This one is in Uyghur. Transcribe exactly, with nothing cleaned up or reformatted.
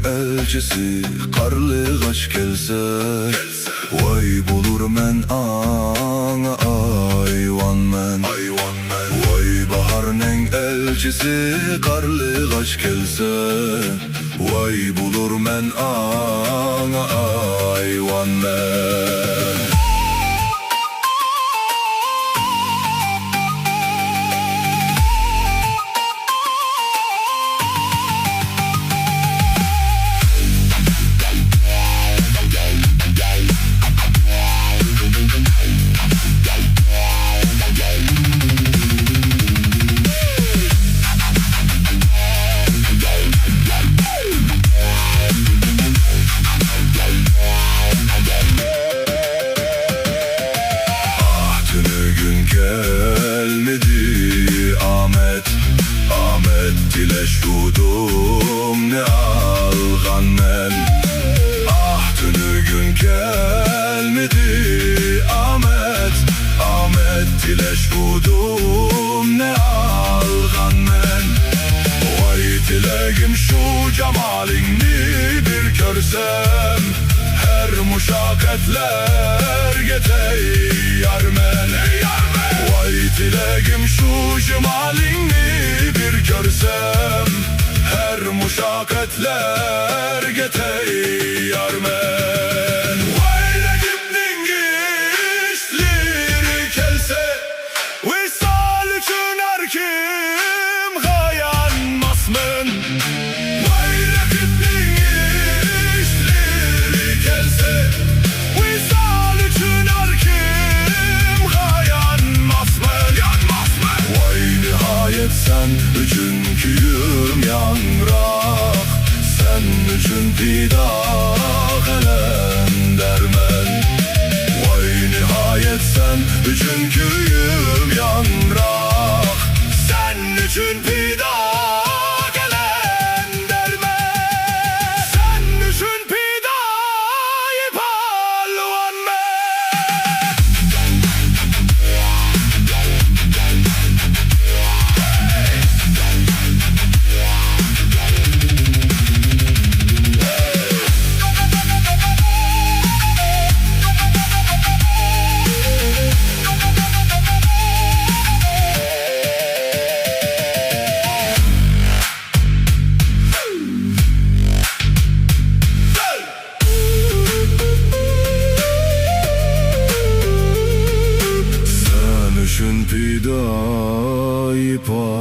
ئەلچىسى قارلىغاچ كەلسە، ۋاي بولۇرمەن ئاڭا ئايۋانمەن. ۋاي باھارنىڭ ئەلچىسى قارلىغاچ كەلسە، ۋاي بولۇرمەن ئاڭا ئايۋانمەن. ئاھ، تۈنۈگۈن كەلمىدى ئامەت، ئامەت تىلەشكە ئۇدۇمنى ئالغانمەن. ئاھ، تۈنۈگۈن كەلمىدى ئامەت، ئامەت تىلەشكە ئۇدۇمنى ئالغانمەن. ۋاي تىلەگىم شۇ جامالىڭنى بىر كۆرسەم، ھەر مۇشەققەتلەرگە تەييارمەن. ۋاي تىلەگىم شۇ جامالىڭنى بىر كۆرسەم، ھەر مۇشەققەتلەرگە تەييارمەن. ۋاي رەقىبنىڭ ئىشلىرى كەلسە، ۋىسال ئۈچۈن ھەركىمغا يانماسمەن. ۋاي رەقىبنىڭ ئىشلىرى كەلسە، ۋىسال ئۈچۈن ھەركىمغا يانماسمەن، يانماسمەن. ۋاي نىھايەت سەن ئۈچۈن كۈيۈم ياڭراق، سەن ئۈچۈن پىدا قەلەندەرمەن. ۋاي نىھايەت سەن ئۈچۈن كۈيۈم ياڭراق، سەن ئۈچۈن پىدا قەلەندەرمەن. سەن ئۈچۈن پىدائىي پالۋانمەن. سەن ئۈچۈن پىدائىي پا-